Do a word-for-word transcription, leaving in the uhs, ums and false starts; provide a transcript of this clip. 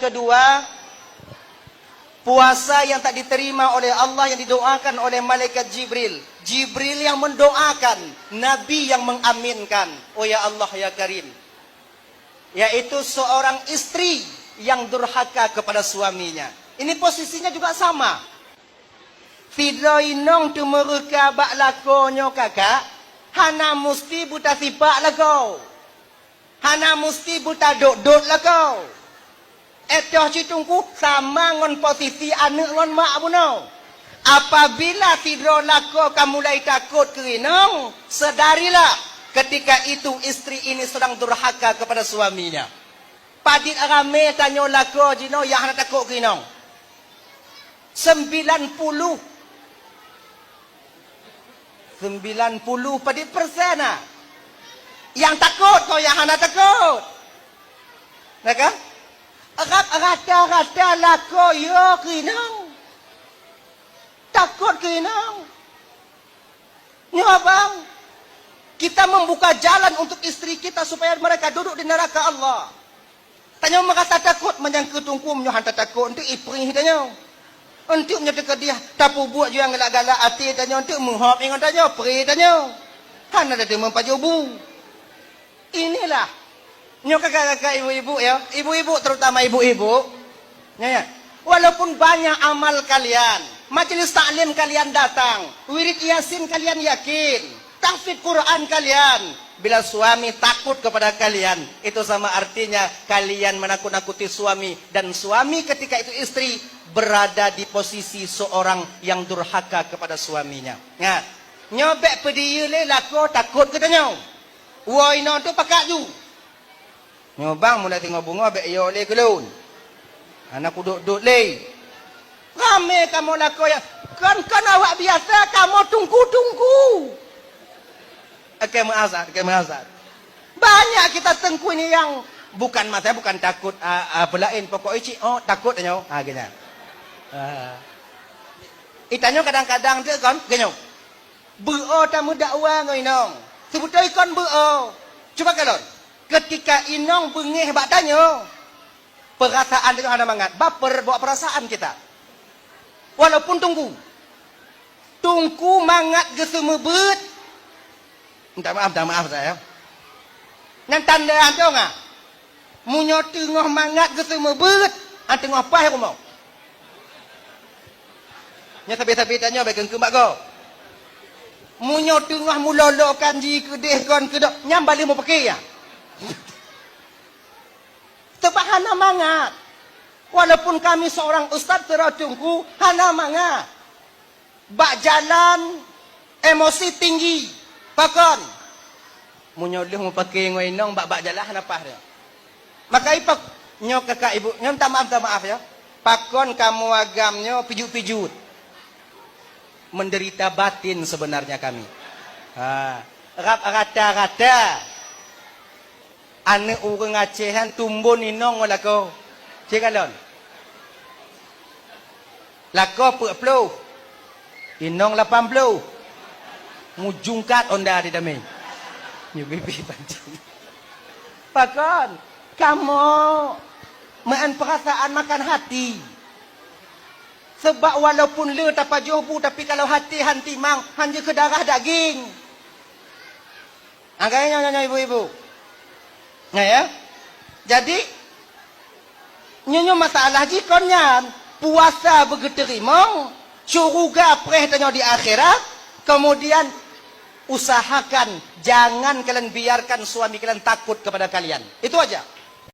Kedua, puasa yang tak diterima oleh Allah yang didoakan oleh malaikat Jibril. Jibril yang mendoakan, Nabi yang mengaminkan. Oh ya Allah, ya Karim. Yaitu seorang istri yang durhaka kepada suaminya. Ini posisinya juga sama. Sidroe inong teumeureuka bak lakoe nyoe kakak, hana musti beutasipak lakoe. Hana musti beutadot-dot lakoe. Étoh cit Teungku sama ngon posisi aneuëk ngon mak bunoe. Apabila sidroe lakoe ka mulai takot keu inong, sadarilah ketika itu istri ini sedang durhaka kepada suaminya. Padit ramé tanyoe lakoe jinoe nyang hana takot keu inong. Sembilan puluh. Sembilan puluh padit persen ah. Nyang takot kon nyang hana takot. Nah kan? Rata-rata lakoe yo keu inong. Takot keu inong. Nyoe abang, kita membuka jalan untuk istri kita supaya mereka duduk di neraka Allah. Tanyoe meurasa takot, meunyoe keu Teungku nyoe hana takot, enteuk iprih tanyoe. Enteuk nyoe teukeudeh tapeubuet nyang galak-galak até tanyoe, enteuk meuhop ingat tanyoe, prih tanyoe. Hana teuma pajoh bu. Inilah. Nyoe kakak-kakak, ibu-ibu ya, ibu-ibu, terutama ibu-ibu. Ya, ya. Walaupun banyak amal kalian, majelis taklim kalian datang, wirid Yasin kalian yakin, tahfidz Quran kalian, bila suami takut kepada kalian, itu sama artinya kalian menakut-nakuti suami, dan suami ketika itu istri berada di posisi seorang yang durhaka kepada suaminya. Ingat, nyoe bék peudiyeu lé lakoe takot geutanyoe. Woe inong tu pakat ju. Nyoe bang, meunan singoh beungoh bék yo lé keu lôn. Hana kudot-dot lé. Ramé kamoe lakoe ya. Kon-kon awak biasa, kamoe tungku-tungku. Oke, meuazat, oke, meuazat. Banyak kita teungku ini yang bukan mata, bukan takut, ah, ah, peulaén, pokok icik, oh, takut nyoe. Ah, geunya. Ah. Itanyoe kadang-kadang tu kon, geunya. Beu-o tameudakwa ngon inong. Seubeutôi kon beu-o. Cuba kalon, keutika inong beungéh bak tanyoe, peurasaan tanyoe hana mangat. Baper bawa peurasaan kita. Walaupun tungku. Tungku mangat geuseumeubeuet. Minta maaf, minta maaf saya. Nyan tanda antoe nga. Meunyoe teungoh mangat geuseumeubeuet, an teungoh paih rumoh. Nyoe sabe-sabe tanyoe bék keukeue bak gob. Meunyoe teungoh mulolokan ji keudeh kon keudok, nyan balik mupake ya. Sebab hana mangat. Walaupun kami seorang ustaz, seorang teungku, hana mangat. Bak jalan emosi tinggi. Pakon? Meunyoe lheueh mupake ngon inong bak, bak jalan hana paih dia. Maka ipak nyoe kakak ibu, nyoe minta maaf, minta maaf ya. Pakon kamoe agam nyoe pijut-pijut? Menderita batin sebenarnya kami. Ha, rab rata-rata. Aneuëk ureuëng Aceh nyan tumbon inong ngon lakoe. Cit kalon. Lakoe peuet ploh. Inong lapan ploh. Mujungkat onda di damé. Nyoe bibi pancing. Pakon? Kamoe meu'en peurasaan makan hati. Sebab walaupun le tapajoh bu, tapi kalau hati han timang, han jeuet keu darah daging. Agaknya nyoe, nyoe, ibu-ibu. Nah, ya. Jadi, nyoe, nyoe masalah jih kon nyan. Puasa beugeuteurimong, syuruga preh tanyoe di akhirat, kemudian usahakan jangan kalian biarkan suami kalian takut kepada kalian. Itu aja.